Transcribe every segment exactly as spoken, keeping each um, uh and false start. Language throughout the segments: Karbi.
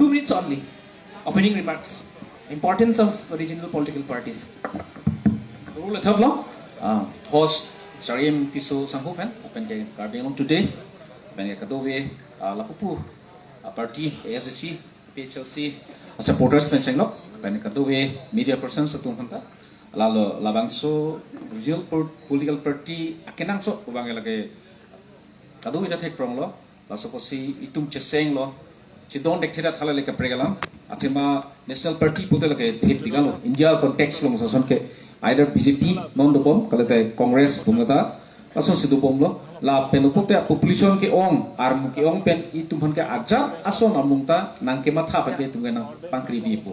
Two minutes only. Opening remarks. Importance of regional political parties. Rule thap lo. Ah, host Sarim Tisso Sangho pen, pen ke Karbi Anglong Today, pen ke kadokave, ah, lapupu, ah, party A S D C, P H L C, ah, supporters pen chenglo, pen ke kadokave media persons atum aphanta. Lalo labangso regional pol-, political party akenangsot abang lake kadokave ta thekprong lo, laso apotsi itum cheseng lo, chedon dekthekthe thala le kaprek alam, athema national party pulote lake thepik lo, India context along lason ke either B J P non dobom, kalite Congress pumata, lason si dobom lo, lapen pulote population ke-ong, armu ke-ong pen itum aphan ke ajat ason amung ta nangkematha pen ke itum ke nangpangkrivi po.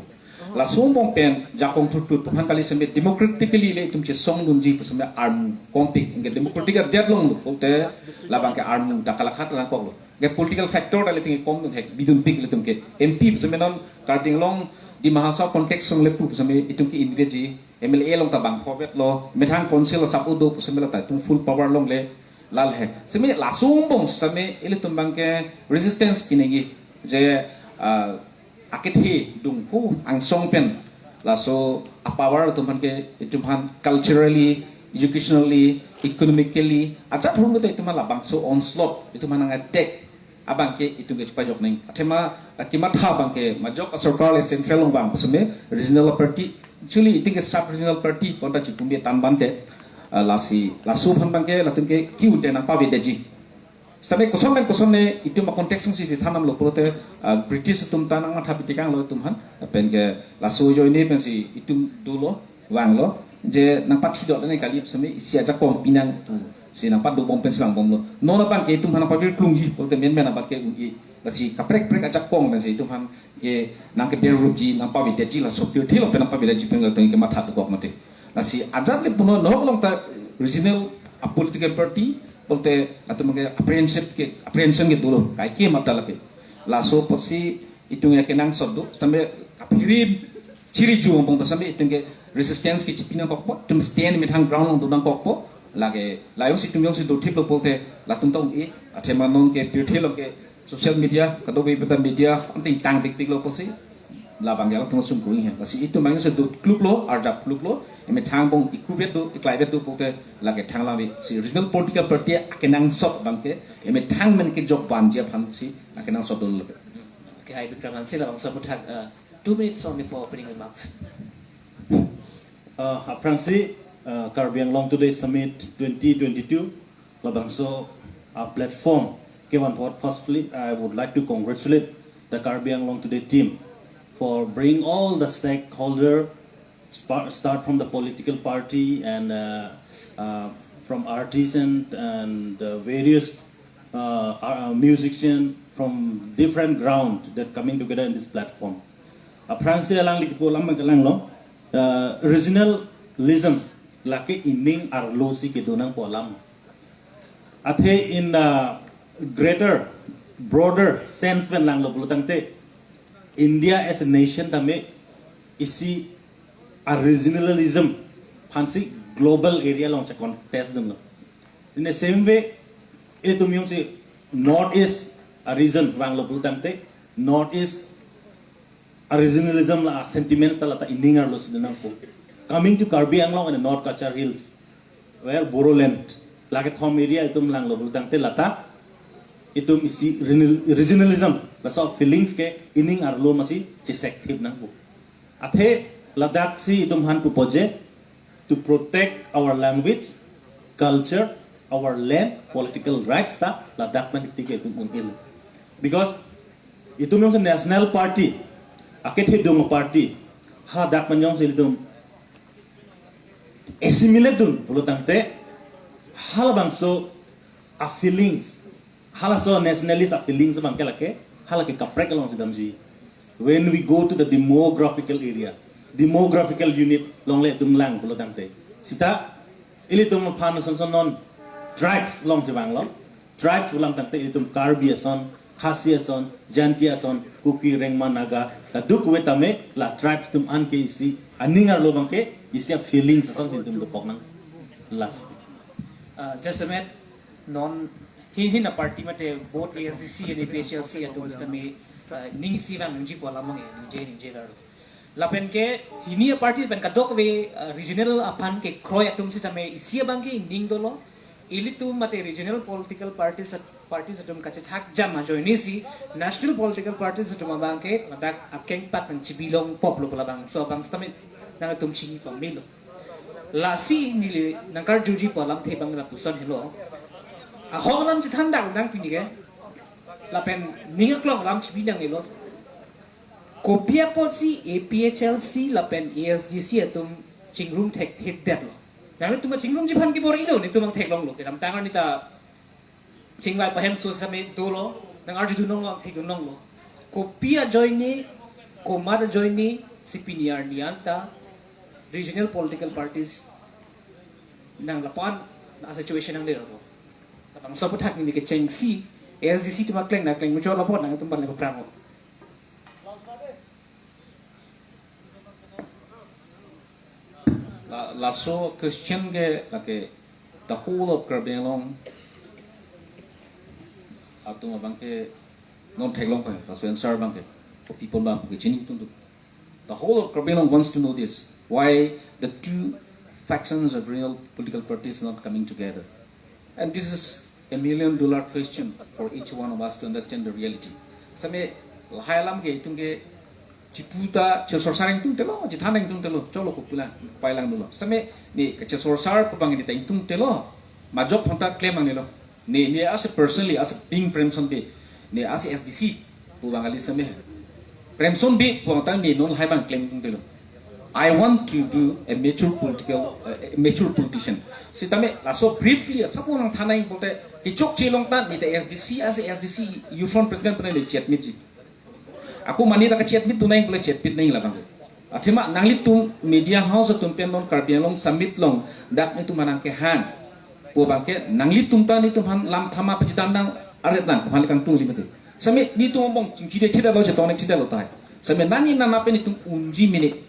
Laso angbong pen jakong thutthut aphan kali seme democratically le itum chesongdunji pu seme armu kompik. Anke democratic adet along lo pulote labang ke armu ta kalakhat nangkok lo. Anke political factor ta le ting kom dun hek bidunpik le itum ke M P pu seme non Karbi Anglong Dima Hasao context along le pu seme itum ke inveji M L A along ta bang khovet lo. Methang council asap udo pu seme lata itum full power along le lal he. Seme laso angbong seme ilitum abang ke resistance pinengji je, ah, akethe dungku angsong pen laso apower atum aphan ke itum aphan culturally, educationally, economically, ajat hurun ta itum aphan labangso onslaught, itum aphan nang attack abang ke itum ke chepajok nang. Athema, ah, kematha abang ke majok asorkar le central along abang pu seme regional party, actually itum ke sub regional party konta chipume tan bante, ah, lasi, laso aphan abang ke latum ke kiu te nangpavedetji. Sitame koson pen koson ne itum a-context along si thanam lo pulote, ah, British atum ta nangmatha pitikang lo itum aphan, pen ke laso ajoine pensi itum dolo, vanglo, je nangpathidok ne kali seme isi ajakong pinang pusi nangpadobom pensi vangbom lo. Non abang ke itum aphan nangpavir klungji pulote menmen abang ke un-e, lasi kaprek kaprek ajakong pensi itum aphan ke nangkeber rupji nangpavedetji, laso pirthe along pen nangpavedetji pen latum kematha dokok mate. Lasi ajat le puno nok along ta regional a-political party pulote latum ke apprehension ke, apprehension ke dolo, kaike mata lake. Laso apotsi itum ya kenangsot do, sitame kaphirim chiri ju angbong pu seme itum ke resistance ke chipi nangkokpo, itum stand methang ground along do nangkokpo, lake la jongsi itum jongsi dothip lo pulote latum ta un-e, athema non ke pirthe along ke social media, kadokave beta media, anting tang dikdik lo pusi, labang ya latum sungkung he. Lasi itum abang si dot kluk lo, arjap kluk lo, emethang angbong ikuvet do, iklaivet do pulote lake thang lami si regional political party akenangsot abang ke, emethang men kejok vanji aphan si akenangsot dolo. Okay, hi, Bikram Hanse, labangso aputhak, uh, two minutes only for opening remarks. Uh, aphrangsi, uh, Karbi Anglong Today Summit twenty twenty-two, labangso, uh, platform kevan apot, firstly, I would like to congratulate the Karbi Anglong Today team for bring all the stakeholder, spa-, start from the political party and, uh, uh, from artisan and, uh, various, uh, uh, musician from different ground that coming together in this platform. Aphrangsi alangli kipu alam abang ke lang lo, uh, regionalism lake ining arlo si kedo nangpo alam. Athe in the greater, broader sense pen lang lo pulo tangte, India as a nation tame isi a-regionalism aphansi global area along che-contest dun lo. In the same way, itum jongsi North East a-region vanglo pulo tangte, North East a-regionalism la sentiments ta lata ining arlo si do nangpo. Coming to Karbi Anglong and the North Cachar Hills, where Bodoland, lake thom area itum lang lo pulo tangte lata itum isi renal-, regionalism, laso feelings ke ining arlo masi chesek thip nangpo. Athe ladak si itum aphan pupo je, to protect our language, culture, our land, political rights ta ladak pen tik itum un-e lo. Because itum jongsi national party, akethe dung party, haladak pen jongsi itum assimilate dun pulo tangte, halabangso a-feelings, halaso nationalist a-feelings abang ke lake, halake kaprek along si damji. When we go to the demographical area, demographical unit along le itum lang pulo tangte, sita ilitum aphan son son non tribes along si vanglo. Tribes pulang tangte itum Karbi ason, Khasi ason, Jaintia ason, Kuki, Rengma, Naga, kadokave tame la tribes atum an ke isi aning arlo abang ke isi a-feelings ason si itum dokok nang. Last. Uh, just a minute. Non hin hin a-party mate both A S D C and A P H L C atum sitame Uh, ning isi vang ningjepo alam abang ke, ningje, ningje laru. Lapen ke hini a-party pen kadokave, uh, regional aphan kekroi atum sitame isi abang ke ning dolo. Ilitum mate regional political parties at-, parties atum kachethak jam ajoine si national political parties atum abang ke ladak akeng pak nangchibi longpo pulo labangso abang sitame nangtum chini pamelo. Lasi neli nangkarjuji pu alamthe abang lapuson helo. Ahok alam chethan dang dang pini ke. Lapen ning aklong alam chibi dang elo. Kopi apotsi A P H L C lapen A S D C atum chingrum thekthedetlo. Nangtum chingrumji aphan kebor-ilo, netum abang theklonglo. Kedamtang arni ta chingvai pahemso sitame dolo, nangarjudun longlo, thekdun longlo. Kopi ajoine, komat ajoine, si pini arni anta regional political parties nang lapu-an a-situation nangdetlo. Labangso aphuthak neli kechengsi, A S D C atum akleng nangkleng muchotlo apot nangtum aphan le papranglo. La, laso question ke lake the whole of Karbi Anglong atum abang ke non theklong ke, laso answer abang ke. Kopi apot abang ke chini tum tu. The whole of Karbi Anglong wants to know this, why the two factions of real political parties not coming together. And this is a million dollar question for each one of us to understand the reality. Sitame lahai alam ke itum ke chipu ta chesorsar ingtungtelo, chethan ingtungtelo, cholo kopi lang, pai lang dolo. Sitame ne kachesorsar pu abang ne ta ingtungtelo, majok aphan ta klem nangnelo. Ne, ne as a personally, as a being Premson Bey, ne as a S D C pu abang kali sitame. Premson Bey pu abang ta ne non lahai abang klem ingtungtelo. I want to do a mature political, uh, a mature politician. Sitame laso briefly, asap nangthan nang pulote, kechokche along ta ne ta S D C, as a S D C youth front president pen ne chetmeet ji. Ako mane ta kachetmeet dun nang pule chetmeet nang labang. Athema nanglitum media house atum pen non Karbi Anglong Summit along dak netum aphan nangkehang pu abang ke nanglitum ta netum aphan lam thama pachedam dang aret nang aphan kangtung limit. Sitame netum angbong chingki de chedalo chetong ne chedalo tahai. Sitame nani nana pen netum unji mene.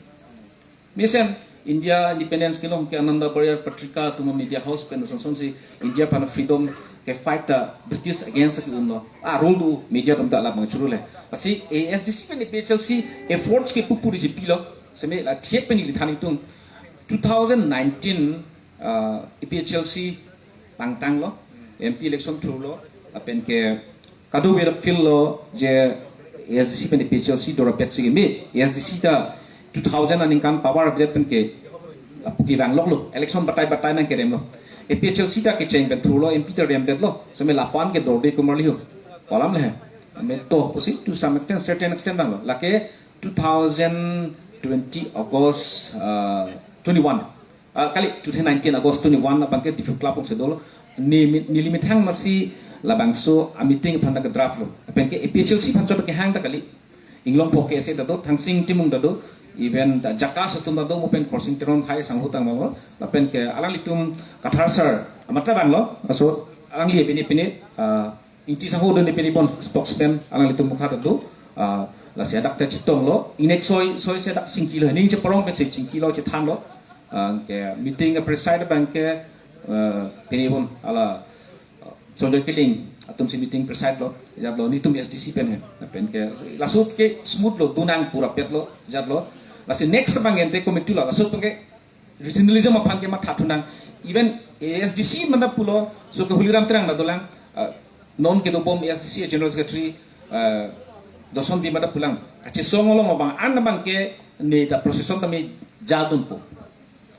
Mesen India independence kelong ke Ananda Barya Patrika atum media house pen son son si India aphan freedom ke fight ta British against ke unlo. A rule do media atum ta labang churu le. Lasi A S D C pen A P H L C efforts ke pupuri ji pilo. Sitame la thiek pen ili than ingtung. Two thousand nineteen, uh, A P H L C pangtanglo, M P election thurlo, lapen ke kadokave field lo je A S D C pen A P H L C dorapet si keme, A S D C ta two thousand aningkan power update pen ke lapu kevang loklo, election batai batai nangkeremlo. A P H L C ta kecheng pen thurlo, M P ta remdetlo, sitame lapu-an ke dorde kumar liho. Kolam le. Sitame to pusi to some extent, certain extent danglo. Lake two thousand twenty August, uh, twenty-one. Ah, kali, two thousand nineteen August twenty-one abang ke Diphu Club along si dolo. Ne, neli methang masi labangso a-meeting aphan ta ke draft lo. Lapen ke A P H L C aphan chot kehang ta kali. Inglongpo K S A ta do, Thangsing Timung ta do, even ta Jakas atum ta do, mo pen Khorsing Teron hai sangho tang mo. Lapen ke alanglitum Kathar sir, amat ta vanglo, laso alangli pini pini, ah, Ingti sangho do ne pini bon spokesman alanglitum mukha ta do, ah, lasi hadak ta chetonglo, ingnek soi, soi si hadak chingkilo, ning cheparong pensi chingkilo chethanlo, ah, ke meeting ke preside abang ke, ah, pini bon hala, ah, Sojoy Killing atum si meeting preside lo, jatlo netum S D C pen he, pen ke laso ke smooth lo, dunang pura pet lo, jatlo, lasi next abang ente committee lo, laso pen ke regionalism aphan ke matha thunang. Even A S D C manda pulo, so ke Holiram Terang ta dolang, uh, non kedobom A S D C General Secretary, uh, Doson Bey manda pulang. Kachesong along abang an abang ke ne ta procession tame jadunpo.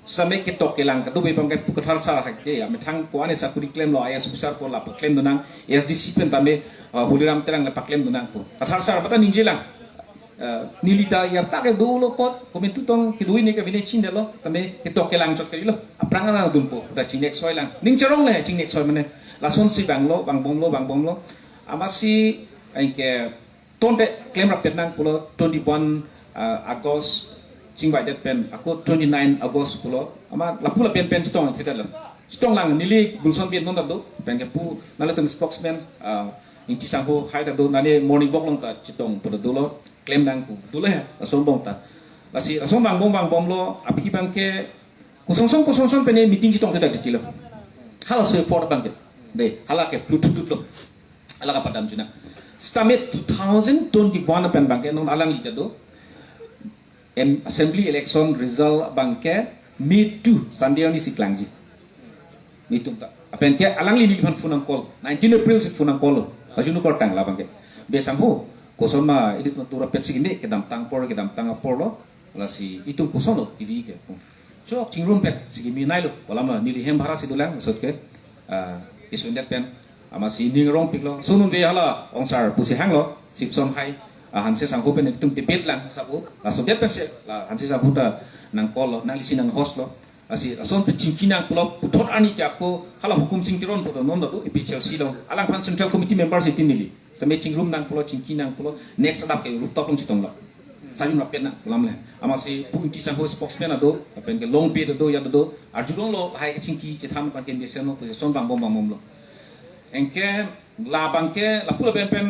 Sitame ketok kelang kadokave abang ke pu Kathar sir ke ya, methang ko-an sakuri klemlo, I A S officer ko lapu klem dunang, A S D C pen tame, uh, Holiram Terang lapu klem dunangpo. Kathar sir mata ningjelang. Eh, neli ta yarta ke dolo apot, komantu tong kedui ne ke bine chin detlo, tame ketok kelang chot kalilo. Aphrang nangdunpo, dak chingnek soi lang. Ning cherong le chingnek soi mane. Lason si vanglo, vangbomlo, vangbomlo. Amatsi, anke tonte klem rapet nang pulo twenty-one, eh, August, chingvaidet pen, ako twenty-nine August pulo. Amat lapu lapen pen chetong, chetonglo. Chetong lang, neli Gulson Bey non ta do, pen ke pu, nanglitum spokesman, eh, Ingti sangho hai ta do, nane morning walk along ta chetong pu ta dolo. Klem nang pu dolo he, lason angbong ta. Lasi lason angbong vangbomlo, aphi abang ke kosonson kosonson pen meeting chetong ta dikilo. Halaso effort abang ke. De, hala ke Bluetooth lo. Hala kapadam china. Sitame two thousand twenty-one pen abangke non alangli ta do. Em, assembly election result abangke May two Sunday arni si klangji. Nelitum ta. Lapen ke alangli neliphan phone nang call. Nineteen April si phone nang call lo. Ajunu kortang la abangke. Be sangho. Koson ma ili tu rapet si kini kedamtang apor, kedamtang apor lo. Lasi itum koson lo T V ke. Chok chingrum pet si kimi nai lo. Kolam lo neli hem bhara si dolang maksud ke. Ah, isundet pen. Amatsi ning rong pik lo. Sunun be hala ongsar pusi hang lo. Sipson hai. Ah, Hanse Sangho pen itum debate lang sabu. Laso det pen se la Hanse Sangho ta nang call lo, nang lisi nang host lo. Lasi lason pe chingki nang pulo puthot arni ke ako hala Hukum Sing Teron puthot non do A P H L C lo. Alangphan Central Committee member si tin neli. Same chingrum nang pulo, chingki nang pulo, next adap ke rooftop along chetong lo. Sajun rapet nang pulam le. Amatsi Pu Ingti Sangho spokesman ado, lapen ke Longpi ado, ya ado, arjulong lo, hai ke chingki chethan abangke mesen lo, son bang bom bang bom lo. Anke la abangke, lapu lapen pen,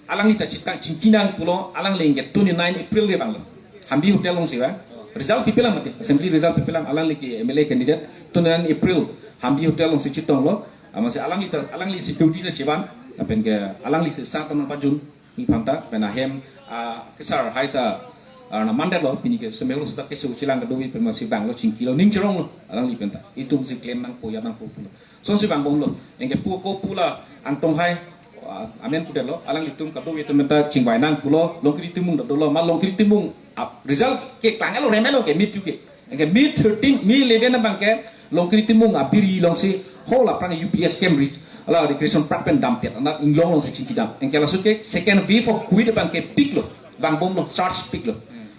alangli ta chitang chingki nang pulo, alangli anke twenty-nine April ke vang lo. Hambi Hotel along si ba. Result pipelang mati, assembly result pipelang, alangli ke M L A candidate, twenty-nine April, Hambi Hotel along si chetong lo. Amatsi alangli ta, alangli security ta chevan, lapen ke alangli si sat nang pajun, ni phanta, pen ahem, ah, kesar hai ta, ah, na mandet lo, pini ke semelo seta keso chelang kedovi pen amatsi vang lo chingki lo, ning cherong lo, alangli pen ta. Itum si klem nangpo, ya nangpo pulo. Son si vang bom lo, anke pu ko pu la Angtong hai, ah, amen pudet lo, alanglitum kedovi atum ta chingvai nang pulo, Longkiri Timung do lo, ma Longkiri Timung, ah, result ke klang lo, rem lo ke, May two ke. Anke May thirteen, May eleven abangke, Longkiri Timung abiri along si, ho la prang U P S camp reach, ala recreation park pen damtet, anat inglong along si chingki dam. Anke laso ke second wave of COVID abangke pik lo, vang bom lo, surge pik lo.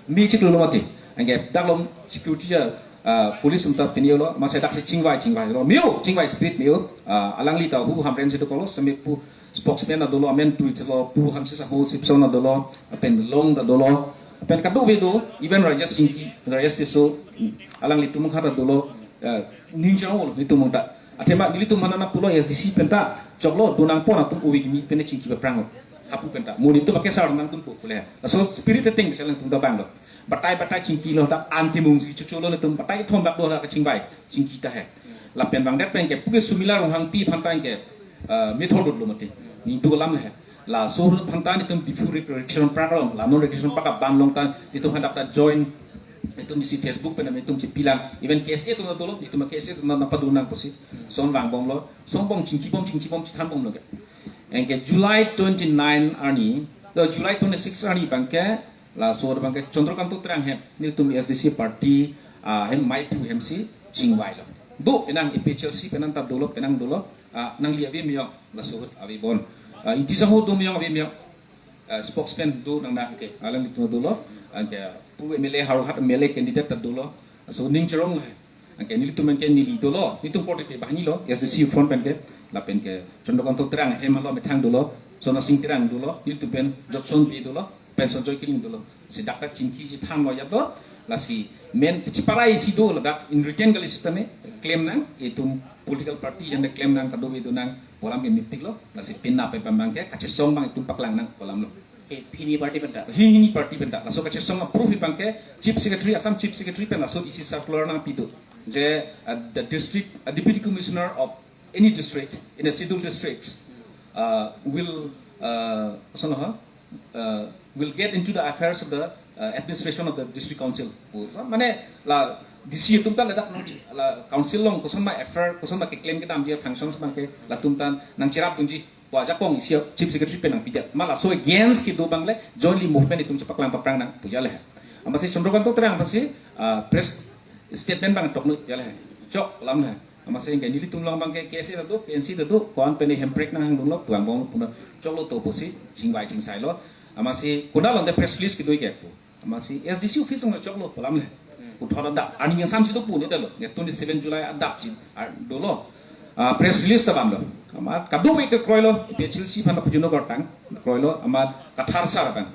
May chiklo lo mati. Anke dak lo security ja, ah, police unta pini lo, amatsi dak si chingvai, chingvai lo. Meo, chingvai spirit meo, ah, alangli ta hu Hamren si do kolo, same pu spokesman ado lo, amen tu lo, pu Hanse Sangho sipson ado lo, lapen Long ta do lo, lapen kedovi do, even Rajesh Singki, Rajesh Tisso, alanglitum khat ado lo, eh, ning cherong lo, itum ta. Athema nelitum mana na pulo S D C pen ta, choklo, do nangpo na atum uwi kimi pen chingki ba prang lo. Hapu pen ta, mo nelitum ake sar nangtum po pule. So spirit thing bisa alangtum ta vang lo. Batai batai chingki lo ta anti mung si chuchu lo nelitum batai thom bak do la kachingvai. Chingki ta he. Lapen vang det pen ke pu ke Sumila Ronghangpi phanta ke, eh, methor dut lo mati. Ning do lam le he. Laso phanta nelitum Diphu recreation park along, la non recreation park abang along ta nelitum hadak ta join. Nelitum isi Facebook pen nelitum chepilang. Even K S A atum na dolo, nelitum K S A atum na padu nang pusi. Son vang bom lo, son bom chingki bom, chingki bom chethan bom lo ke. Anke July twenty-nine arni, eh, July twenty-six arni abangke, laso abangke Chandrakanta Terang hem, nelitum S D C party, ah, hem maiphu hem si chingvai lo. Do penang A P H L C penang ta dolo, penang dolo, ah, nangli ave meyong, laso ahut ave bon. Ah, Ingti Sangho do meyong ave meyong. Ah, spokesman do nang nang ke, alanglitum dolo, anke pu M L A Howraghat M L A candidate ta dolo, laso ning cherong lo he. Anke nelitum anke neli dolo, nelitum party te banghini lo, S D C front pen ke, lapen ke Chandrakanta Terang hem alo methang dolo, Sona Sing Terang dolo, nelitum pen Jotson Bey dolo, pen Sonjoy Killing dolo. Si dak ta chingki si than lo ya do, lasi men kechiparai si do ladak in written kali sitame, claim nang, itum political party yang de claim nang kedovi do nang, pu alam ke mepik lo, lasi pinna pe pamang ke, kachesong abang itum paklang nang, pu alam lo. Eh, hini party pen ta. Hi hini party pen ta. Laso kachesong approve abangke Chief Secretary, Assam Chief Secretary pen laso isi circular nangpi do. Je, uh, the district, uh, Deputy Commissioner of any district in the scheduled districts, uh, will, uh, koson lo ha? Uh, will get into the affairs of the, uh, administration of the district council. Mane la D C atum ta ladak nang la council along koson ma affair, koson ma keklem kedamji functions abangke latum ta nangcherap dunji. Wa ajakong isi Chief Secretary pen nangpidet. Ma laso against kedo abang le jointly movement itum chepaklang paprang nang pu ya le. Amatsi Chandrakanta Terang amatsi, ah, press statement abang tokno ya le. Chok lam le. Amatsi anke nelitum along abangke K S A ta do, K N C ta do, ko-an pen hemprek nanghang dunlo, puang bom puna choklo to pusi, chingvai chingsai lo. Amatsi konat along te press release kedo ke pu. Amatsi S D C office along choklo pu alam le. Puthot adap, arni mensam si do pu ne dolo. Ne twenty-seven July adap si, ah, dolo. Ah, press release ta bang lo. Amat kedovi ke kroilo, A P H L C aphan ta pujun kortang, kroilo, amat Kathar sar abang.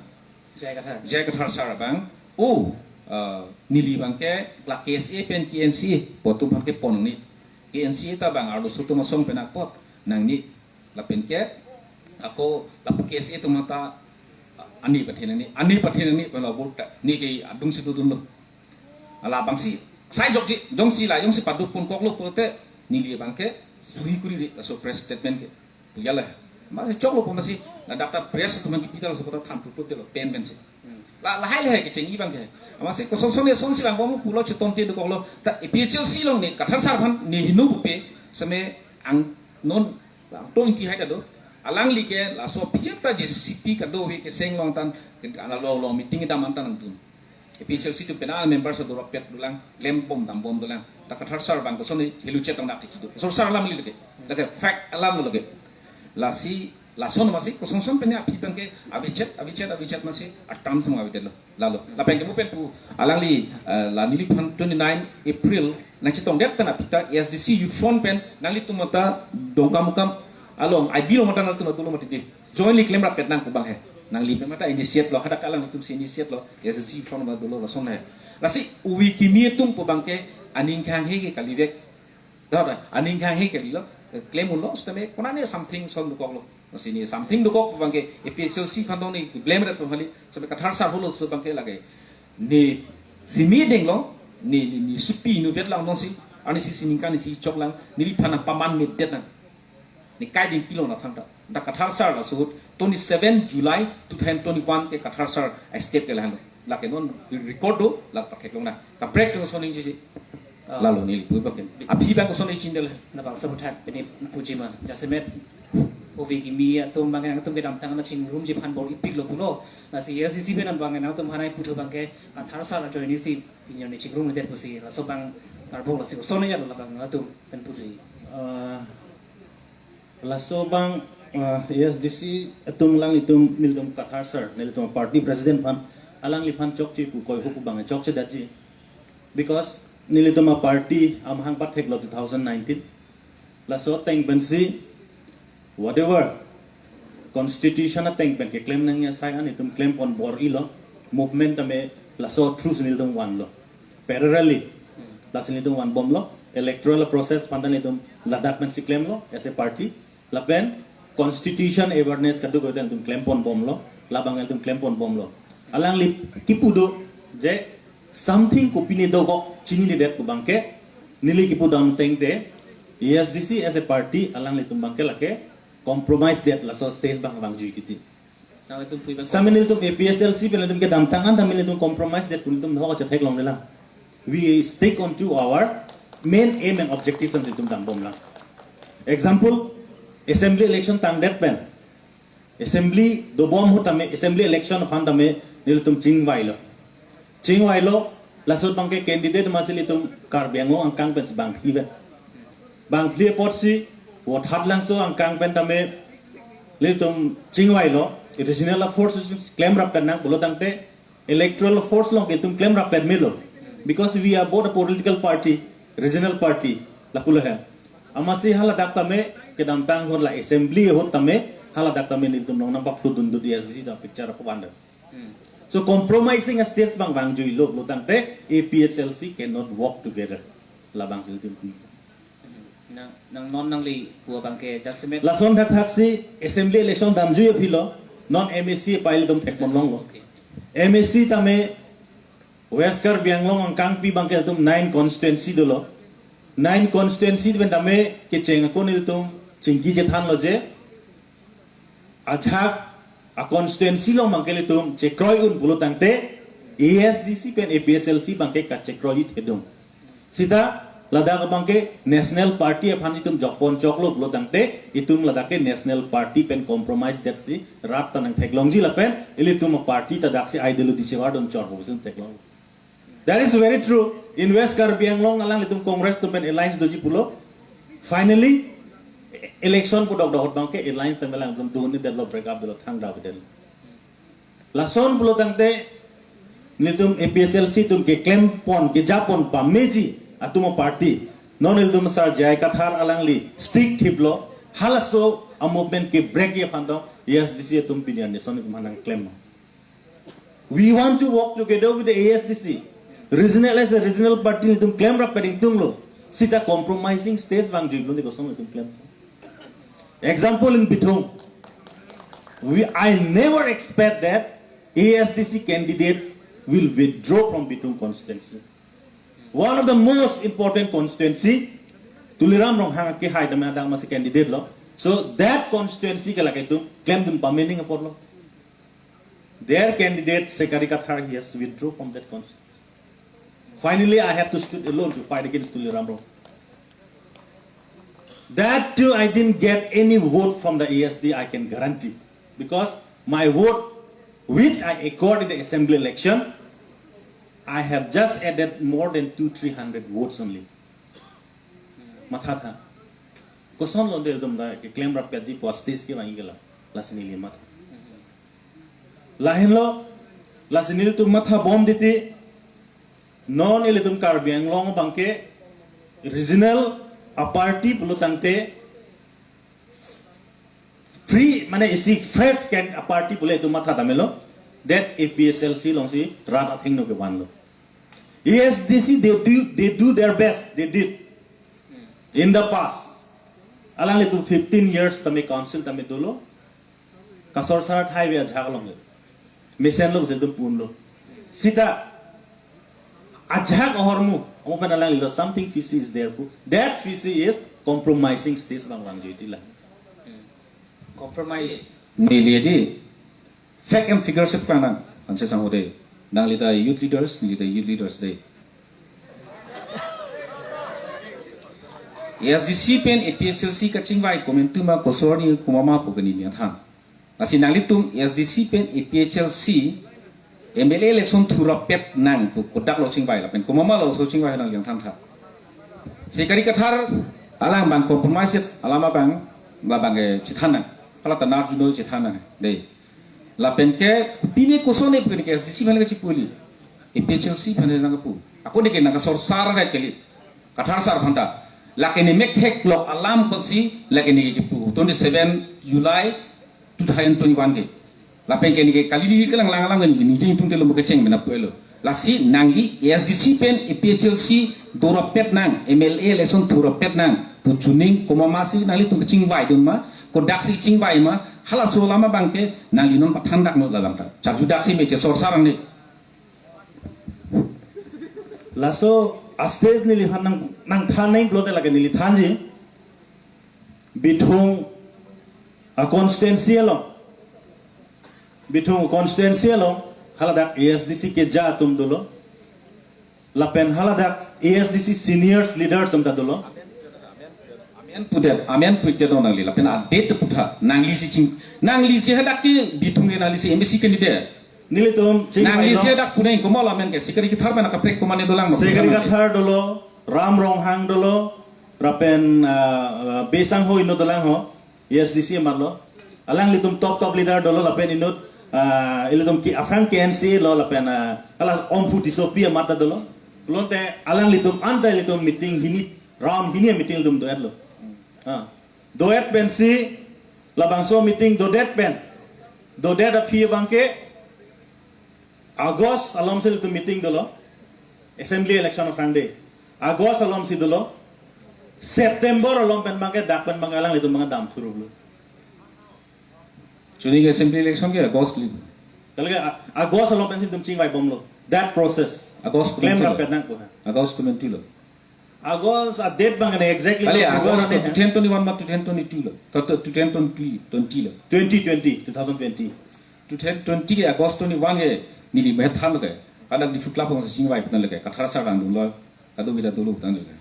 J I Kathar. J I Kathar sar abang. O, ah, neli abangke, la K S A pen K N C A, pu atum aphan ke pon ni. K N C A ta bang arloso atum asong pen apot, nangni. Lapen ke, ako lapu K S A atum ta ani pathe nangni, ani pathe nangni pen la vote ta, ne ke adung si dodun lo. Ala abang si, sai jokji, jongsi la, jongsi paduk pon koklo pulote, neli abangke, suhi kuri ri, laso press statement ke, pu ya le. Masi choklo pu masi, na doctor press tu mangki pital so kota than putput lo pen pensi. La lahai lahai kecheng ibang ke. Masi kosonson eson si lang bom pulo cheton te dokoklo. Ta A P H L C along ne Kathar sar aphan ne hinu pupe seme ang non lang tong ti hai ta do. Alangli ke laso aphi ta J C C P kadokave keseng along tan ke ana long long meeting dam an tan nangdun. A P H L C atum pen a member so dorok pet dolang, klem bom dam bom dolang. Ta Kathar sar abang koson helu chetong dak ti do. So sar alam li lake. Lake fact alam lo lake. Lasi, lason masi, kosonson pen aphi pen ke, avichet, avichet, avichet masi, atam semua avichet lo. Lalo. Lapen ke mu pen pu, alangli, eh, la neliphan twenty-nine April, nangchetong det pen aphi ta, A S D C Youth Front pen, nanglitum mata, Dongkamukam, along, I B lo mata nangtum atulo mati di. Jointly klem rapet nang pu abang he. Nangli pen mata initiate lo, hadak alangtum si initiate lo, A S D C Youth Front mata dolo lason he. Lasi, uvi kimi atum pu abang ke, aning khang he ke kalivek, Dot, aning khang he kalilo, eh, klem unlo, sitame konane something sol dokoklo. Masi ne something dokok abang ke A P H L C aphan tong ne blame rat pemhali, sitame Kathar sar holo so abang ke lake. Ne simi denglo, ne, ne, ne supi nu vet lang nong si, ani si sining kan si chok lang, neliphan paman me det nang. Ne kai ding pilo na thangta. Da Kathar sar la suhut, twenty-seven July two thousand twenty-one ke Kathar sar a step ke lahan. Lake non record do, lak pathek long na. Kaprek tu soning ji. Ah. Lalo neli pu bakin. Aphi bang koson ichin del. Labang sabuthak pini puji ma. Jasemet uvi kimi atum abang nangtum kedamtang nangchingrumji aphan bor-ipik lo pulo. Lasi A S D C pen abang nangtum hanai puthu abang ke Kathar sar ajoine si pinyon ne chingrum det pusi. Laso abang karbok lasi koson ya lo labang nangtum pen puji. Ah, laso abang, ah, A S D C atum alanglitum nelitum Kathar sar, nelitum party president aphan, alangliphan chokche pu koi huku abang chokche daji. Because nelitum a party amahang pathek lo two thousand nineteen. Laso ateng pensi whatever constitution ateng pen keklem nangji asai an itum klem pon bor-ilo, movement tame laso through si nelitum vanlo. Parallelly, lasi nelitum van bomlo, electoral process aphan ta nelitum ladak pensi klemlo as a party. Lapen constitution awareness kadokave ta nelitum klem pon bomlo, labang nelitum klem pon bomlo. Alangli kipu do je something kopine dokok chinine det pu abang ke, neli kipu dam ateng te, A S D C as a party alanglitum abang ke lake compromise det laso stage abang vangjui kiti. Nangtum pu abang. Sami nelitum A P H L C pen nelitum kedamtang an tame nelitum compromise det pu nelitum hok chetheklong le lang. We stick on to our main aim and objective nelitum dam bom lang. Example, assembly election tangdet pen. Assembly dobom ahut tame, assembly election aphan tame nelitum chingvailo. Chingvailo, laso abang ke candidate masi nelitum Karbi Anglong angkang pensi bangphli pen. Bangphli apotsi, Vothatlangso angkang pen tame nelitum chingvailo, regional force klem rap pen nang pulo tangte, electoral force along ke itum klem rap pen melo. Because we are both a political party, regional party, lapulo he. Amatsi haladak tame, kedamtang ahut la assembly ahut tame, haladak tame nelitum along nangpapludun do di A S D C ta picture ako banda. Hmm. So compromising a stage abang vangjuilo pulo tangte A P H L C cannot work together. Labang si nelitum. Hmm. Nang, nang non nangli pu abang ke jasemet. Lason thakthak si assembly election damjui aphi lo, non M A C pai nelitum thek pon longlo. Okay. M A C tame West Karbi Anglong angkangpi abang ke nelitum nine constituency dolo. Nine constituency pen tame kecheng ako nelitum chingki chethanlo je ajak a constituency along abang ke nelitum chekroi un pulo tangte A S D C pen A P H L C abang ke kachekroi thedung. Sita ladak abang ke national party aphan itum jokpon choklo pulo tangte itum ladak ke national party pen compromise det si rat ta nangtheklongji lapen ilitum a party ta dak si ideology sevar dun chor pusi theklong. That is very true. In West Karbi Anglong alanglitum Congress atum pen alliance doji pulo. Finally, election pu dokdok ahut abang ke alliance tame alangtum dun ni develop break up dolo thang daw del. Lason pulo tangte nelitum A P H L C atum keklem pon kejapon pameji atum a party. Non nelitum Sar J I Kathar alangli stick thiplo. Halaso a movement ke break ye aphan tong A S D C atum pini an nison itum hanang klem. We want to work together with the A S D C. Regional as a regional party nelitum klem rap pen ingtunglo. Sita compromising stage vangjui pulo ni kosong nelitum klem. Example in Bithung. We, I never expect that A S D C candidate will withdraw from Bithung constituency. One of the most important constituency, Tuliram Ronghang ke hai dam dam masi candidate lo. So that constituency ke lake itum klemdun pame ning apotlo. Their candidate Sekari Kathar, he has withdraw from that constituency. Finally, I have to stood alone to fight against Tuliram Ronghang. That too, I didn't get any vote from the A S D, I can guarantee. Because my vote, which I acquired in the assembly election, I have just added more than two, three hundred votes only. Mathatha. Kosonlo nelitum ta keklem rapji pu stage kevang ke la. Lasi neli matha. Lahenlo, lasi nelitum mathabom titi, non ilitum Karbi Anglong abangke regional aparty pulo tangte free, mane isi fresh can aparty pule itum matha damelo, that A P H L C alongsi rat athengno kevanlo. A S D C, they do, they do their best, they did in the past. Alanglitum fifteen years tame council tame dolo. Kasorsar athai ave ajahak along le. Mesenlo pusi itum punlo. Sita ajahak ahormu, amo pen alanglilo something fishy is there pu. That fishy is compromising stage abang vangji tila. Compromise. Neli di fact and figures si klang nang, ansi sang hode. Nangli ta youth leaders, neli ta youth leaders de. A S D C pen A P H L C kachingvai komantu ma, koson arni komat ma pu ke neli nangthan. Lasi nanglitum A S D C pen A P H L C M L A election thurapet nang pu kodak lo chingvai lapen komat ma lo so chingvai nangli nangthan tha. Sekari Kathar alang abang compromise alam abang, labang ke chithan nang. Hala ta nar juno chithan nang. De. Lapen ke pine koson ne pu ke A S D C aphan ke chipuli. A P H L C aphan nangkepu. Ako ne ke nangkasorsar re kali. Kathar sar aphan ta. Lake ne mek theklok alam apotsi lake ne kepu. Twenty-seven July two thousand twenty-one ke. Lapen ke ne ke kali ne kelang lang lang ne ningje tung telo mo kecheng mena puelo. Lasi nangli A S D C pen A P H L C dorapet nang, M L A election thurapet nang pu chuning komat ma si nanglitum kachingvai dun ma, kodak si chingvai ma, halaso alam abang ke nangli non pathan dak no lalang ta. Charju dak si meche sorsar ang ni. Laso a stage neliphan nang, nangthan nangpulote lake neli thanji. Bithung a constituency along. Bithung constituency along haladak A S D C keja atum dolo. Lapen haladak A S D C seniors leaders atum ta dolo. Amen pudet, amen pudet dong nangli. Lapen a date putha, nangli si ching, nangli si hadak ke Bithung ke nangli si M A C candidate. Nelitum ching nangli si hadak punai komat amen ke, Sekari Kathar pen kaprek komat ne dolang no. Sekari Kathar dolo, Ram Ronghang dolo, lapen, ah, ah, Besang ho ino dolang ho, A S D C amat lo. Alanglitum top top leader dolo lapen inut, ah, ilitum ki aphrang K N C lo lapen, ah, hala Omphu Tissopi amat ta dolo. Pulote alanglitum anta ilitum meeting hini, round hini meeting ilitum do-etlo. Ah. Do-et pensi labangso meeting dodet pen. Dodet aphi abang ke August alom si ilitum meeting dolo. Assembly election aphrang de. August alom si dolo. September alom pen abang ke dak pen abang ke alanglitum abang ke dam thuruplo. Chuning assembly election ke August li. Kali ke A-, August alom pensi itum chingvai bomlo. That process. August claim komantu lo. Rapet nang ko ha. August komantu lo. August a date abang ne exactly. Kali, no August August ne ha. Two thousand twenty-one ma two thousand twenty-two lo. Two thousand twenty, twenty lo. Twenty twenty, two thousand twenty. Two thousand twenty ke August twenty-one ke neli me than ke. Pada di Food Club hong chingvai putang leke. Kathar sar rang dun lo. Kado bida dolo putang leke.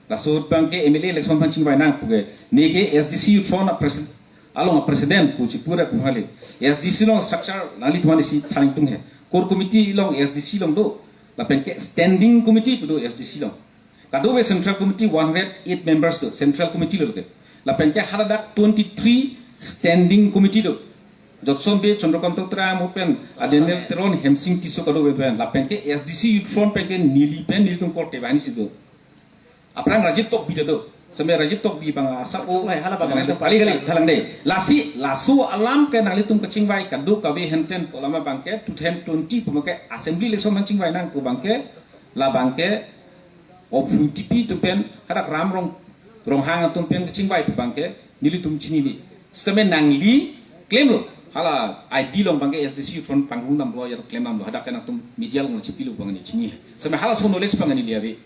Laso abang ke M L A election aphan chingvai nang pu ke. Ne ke A S D C Youth Front a president, along a president pu chipura pu hali. A S D C along structure nanglitum aphan si than tung he. Core committee along A S D C along do. Lapen ke standing committee pu do A S D C along. Kadokave Central Committee one hundred eight members do, Central Committee lo ke. Lapen ke haladak twenty-three Standing Committee do. Jotson Bey, Chandrakanta Terang, mo pen Daniel Teron, Hemsing Tisso kadokave pen. Lapen ke A S D C Youth Front pen ke neli pen nelitum korte banghini si do. Aphrang Rajib Tokbi do. Seme Rajib Tokbi abang asa o. Wah, hala abang Kali kali thalang de. Lasi, laso alam ke nanglitum kachingvai kadokave henten pu alam abang ke two thousand twenty pu abang ke assembly election aphan chingvai nang pu abang ke labang ke Omphu Tipi atum pen, hadak Ram Rong, Ronghang atum pen kachingvai pu abang ke nelitum chinine. Sitame nangli claim lo, hala I B along abang ke A S D C Youth Front panggung damlo, ya claim damlo, hadak ke nangtum media along chipilo abang ne chini. Sitame halaso knowledge abang neli ave.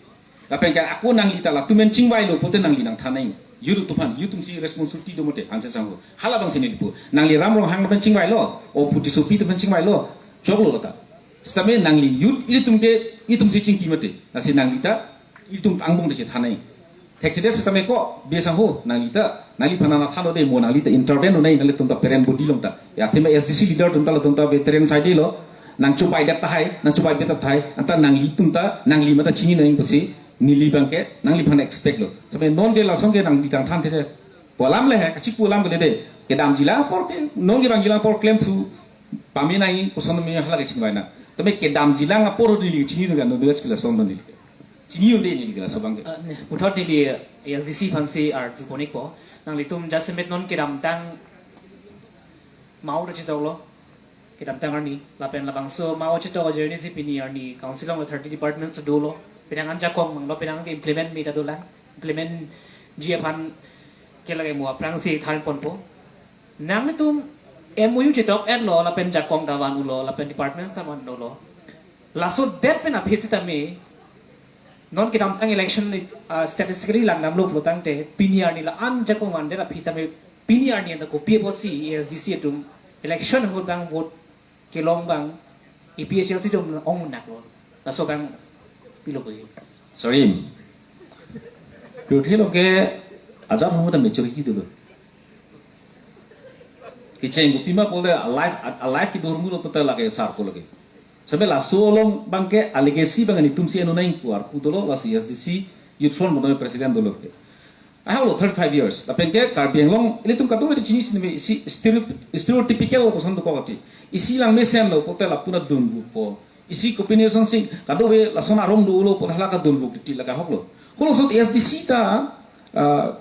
Lapen ke ako nangli ta latum pen chingvailo pute nangli nangthan nang. Youth atum aphan, youth atum si responsibility do mate, anse sangho. Hala abang si neli pu. Nangli Ram Ronghang pen chingvailo, o Phuti Sopi pen chingvailo, choklo kata. Sitame nangli youth ilitum ke, itum si chingki mate. Lasi nangli ta, itum angbong ta chethan nang. Thekthedet sitame ko, be sangho, nangli ta, nangliphan nangthan un-e mo, nangli ta intervene un-e, nanglitum ta parent body along ta. Ya, athema S D C leader atum ta, latum ta veteran side lo, nangchobaidet tahai, nangchobaidet tahai, anta nanglitum ta, nangli mata chini nang pusi, neli abang ke, nangliphan expect lo. Sitame non ke lason ke nangli tangthan the. Pu alam le he, kachi pu alam ke le de. Kedamjilang apor ke, non kevangjilang apor klemthu pame nang, koson me hala ke chingvai nang. Tame kedamjilang apor neli chini nang, no dua sekolah son neli. Chini un-e neli kelas abang ke. Eh, ne, puthot neli, eh, S D C aphan si arju pon-ikpo. Nanglitum jasemet non kedamtang mau ra chetoklo. Kedamtang arni, lapen labangso mau chetok ajoine si pini arni council along thirty departments dolo. Penang an jakong manglo, penang ke implement me ta dolang. Implement ji aphan ke lake mo aphrang si than ponpo. Nangtum M O U chetok-etlo, lapen jakong ta van-ulo, lapen departments ta van-ulo. Laso det pen aphi sitame, non kedamtang election, ah, statistically langdamlo pulotangte, pini arni la-an jakong vandet aphi sitame, pini arni anta kopi apotsi A S D C atum election ahut abang vote kelong abang, A P H L C atum ong-un-aklo. Laso abang pilo ko. Sorry. Pirthe lo ke ajat homo ta maturity dolo. Kecheng kopima pule alive, alive kedo ahormu lo puta lake sar ko lake. Sampai laso along abang ke a-legacy abang nelitum si anu nang pu arpu dolo, lasi S D C Youth Front mo president dolo ke. Ahalo thirty-five years. Lapen ke Karbi Anglong, ilitum kadokave chini sini si stereo-, stereotypical koson dokok ati. Isi lang mesen lo, puta lapu na dunvukpo. Isi kombination si, kadokave lason arong dolo, puta hala kadunvuk titi lake ahok lo. Halaso S D C ta, ah,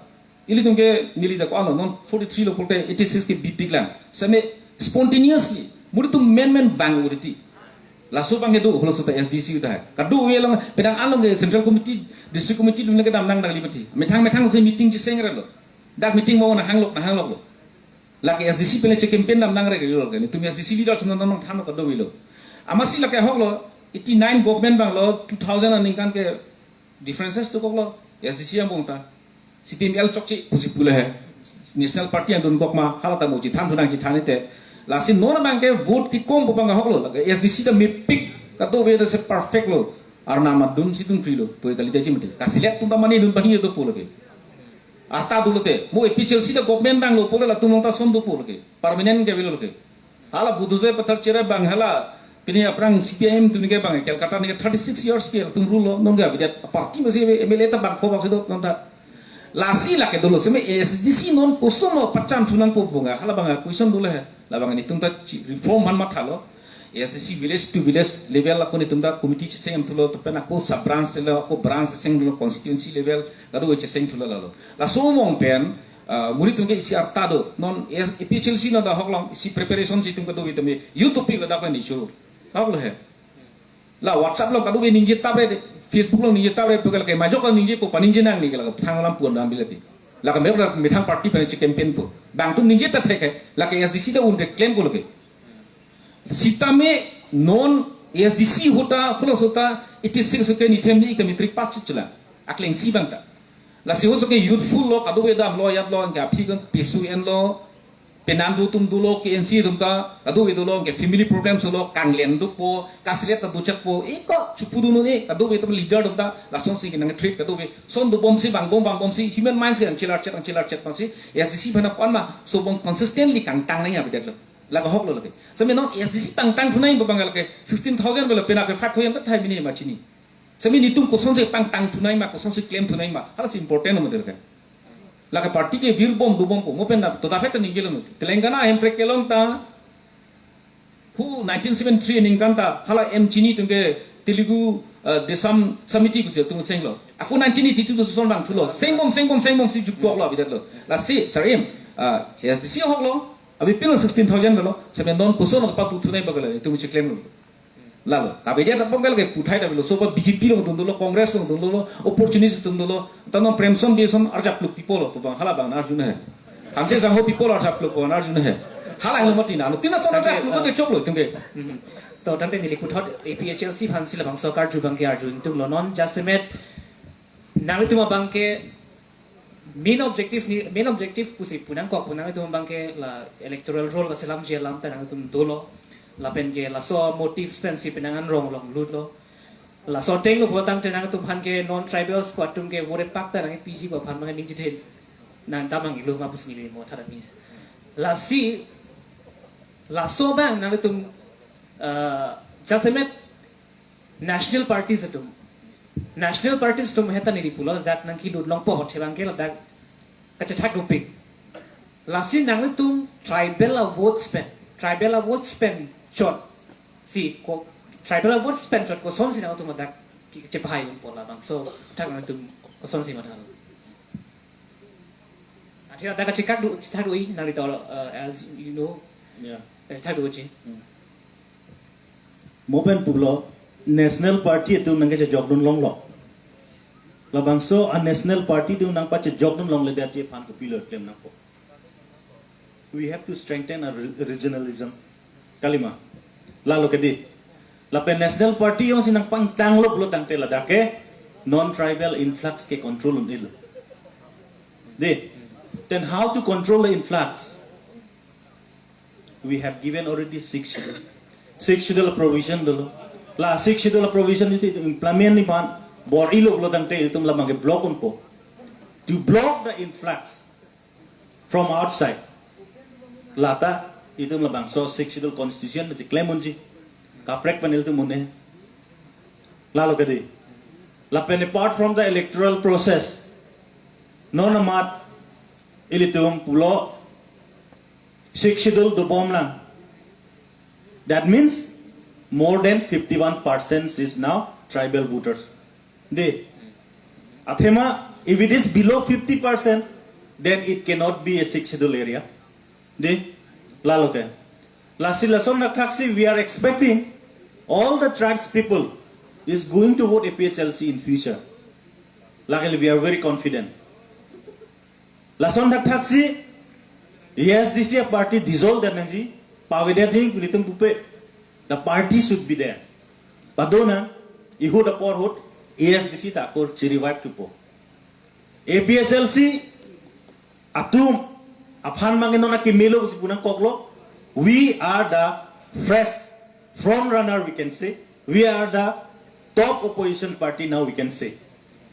ilitum ke neli ta ko-an lo, non forty-three lo pulote eighty-six ke bipik lang. Same spontaneously, muritum menmen vang-un-e titi. Laso abang kedo, halaso ta S D C ta. Kadokave along, penang along ke Central Committee, District Committee dun kedam nang dagli mati. Methang methang si meeting cheseng-re lo. Dak meeting mo nahang lok, nahang lok lo. Lake S D C pen le che-campaign dam nang-re ke lo ke. Nelitum S D C leaders non non than lo kadokave lo. Amatsi lake ahok lo, eighty-nine government abang lo, two thousand aningkan ke differences dokok lo, S D C angbong ta. C P M L chokche pusi pule he. National Party an dun gok ma, hala ta mo chethanthu nang chethan te. Lasi non abang ke vote kekong pu abang ahok lo, lake S D C ta mepik, kadokave ta se perfect lo. Arnam adun si dun kri lo, poi kali jaji mati. Kaselect atum ta mane dun pani do pu lake. Arta dolo te, mo A P H L C ta government abang lo, puta latum along ta son dopo lake. Permanent ke avelo lake. Hala Buddha Dev Pathar Cherap abang hala, pini aphrang C P I M atum ke abang, Calcutta ni ke thirty-six years ke latum rule lo, non ke avedet, party masi M L A ta bangpho bangsi do, non ta. Lasi lake dolo, seme S D C non koson lo pachan thu nangpo pu abang, hala abang question dolo he, labang nelitum ta chi-, reform aphan mathalo, S D C village to village level ako nelitum ta committee cheseng thulo, lapen ako sub branch level, ako branch cheseng thulo, constituency level, kadokave cheseng thulo lalo. Laso angbong pen, ah, muritum ke isi arta do. Non S-, A P H L C non ta ahok long, isi preparation si itum kadokave tame, YouTube pi ladak pen issue. Ahok lo he. La WhatsApp along kadokave ningje tap-re, Facebook along ningje tap-re, pu ke lake majok along ningjepo, paningje nang ni ke lake thang lam puan dam bilati. Lake majok la methang party pen che-campaign po. Bang atum ningje ta thek he, lake S D C ta un-e claim ko lake. Sitame non S D C ahut ta, halaso ta, eighty-six ke nithem ni ke matric pass chula. Akleng si abang ta. Lasi halaso ke youthful lo, kadokave damlo, ajat lo, anke aphi kan pesu en lo, penang do atum dolo, K N C atum ta, kadokave dolo, anke family problems lo, kanglen dopo, kaselet ta dochakpo, iko, chupu dun un-e, kadokave atum leader atum ta, lason si ke nang treat, kadokave, son dobom si, vangbom, vangbom si, human minds ke nangchelarchet, nangchelarchet, masi, S D C aphan ko-an ma, laso angbong consistently kangtang nang ya bedet lo. Lake ahok lo lake. Seme non S D C tangtang thu nang pu abang lake sixteen thousand bela pena ke five thousand ta thai mini ma chini. Seme nelitum koson si pangtang thu nang ma, koson si claim thu nang ma. Hala si important lo model ke. Lake party ke vir bom dobom ko. Mo pen na to dapat ta ningje lo. Telangana Hemprek kelong ta. Hu nineteen seventy-three aningkan ta. Hala M Chini atum ke Telugu, eh, Desam Samiti pusi atum seng lo. Ako nineteen eighty-two to son dang thu lo. Sengbom, sengbom, sengbom si juktok lo avedet lo. Lasi, sarim, ah, S D C ahok lo. Abi pin lo sixteen thousand lo, seme non koson lo kapatu thu nang bagala, itum si claim lo. Lalo, tapi dia tapong kal ke puthai tapi lo, soba B J P along dun dolo, Congress along dun dolo, opportunist dun dolo, ta non Premson Beyson arjap luk people lo, pu abang hala abang arju na he. Hanse sangho people arjap luk abang arju na he. Hala helo mati na, no tina son arjap luk te chok lo, tungke. Hmm. To, tangte neli puthot A P H L C aphan si labangso akarju abang ke arju ingtung lo non, jasemet, nanglitum abang ke, Main objective ni, main objective pusi pu nangkok, pu nangtum abangke la electoral roll kaselamji alam ta nangtum dolo. Lapen ke laso motives pensi penang an rong long lutlo. Laso ateng lo pulo tangte nangtum aphan ke non-tribals pu atum ke vote pak ta nangpiji pu aphan abang ning chethin. Nang damang ilo ma pusi neli mo tharan ni. Lasi laso abang nangtum, uh, jasemet national parties atum. National parties atum heta neli pulo ladak nangkelut longpo, chebang ke ladak kachethak dopik. Lasi nangtum tribal a votes pen, tribal a votes pen chot. Si ko tribal a votes pen chot kosonsi nangtum ladak ki-, chepahai unpo labangso athak nangtum kosonsi matha? Athira ta kachekak do, chethak do-i nangli tol, uh, as you know. Yeah. Kachethak doji. Hmm. Mo pen pulo, national party atum nangkechejokdun longlo. Labangso a national party atum nangpachejokdun longledetji aphan kopilo klem nangpo? We have to strengthen our re-, regionalism. Kalima. Lalo kedi. Lapen national party jongsi nangpangtanglo pulo tangte ladak ke non-tribal influx ke control un-elo. Dei. Then how to control the influx? We have given already sixth schedule. Sixth schedule provision dolo. La sixth schedule provision itu implement ni pan bor-ilo pulo tangte itum labang ke block unpo. To block the influx from outside. Lata itum labangso sixth schedule constitution si klem unji. Kaprek panel tu mune. Lalo kedi. Lapen apart from the electoral process, non amat ilitum pulo sixth schedule dobomlang. That means more than fifty-one percent is now tribal voters. Dei. Athema, if it is below fifty percent, then it cannot be a sixth schedule area. Dei. Lalo ke. Lasi lason thakthaksi, we are expecting all the tribes people is going to vote A P H L C in future. Luckily, we are very confident. Lason thakthaksi, A S D C a party dissolve det nangji, pavedetji ilitum pupe. The party should be there. Padona, ihut apor ahut, A S D C ta ako chi-revive thupo. A P H L C atum aphan abang non akemelo si pu nangkoklo. We are the fresh front runner, we can say. We are the top opposition party now, we can say.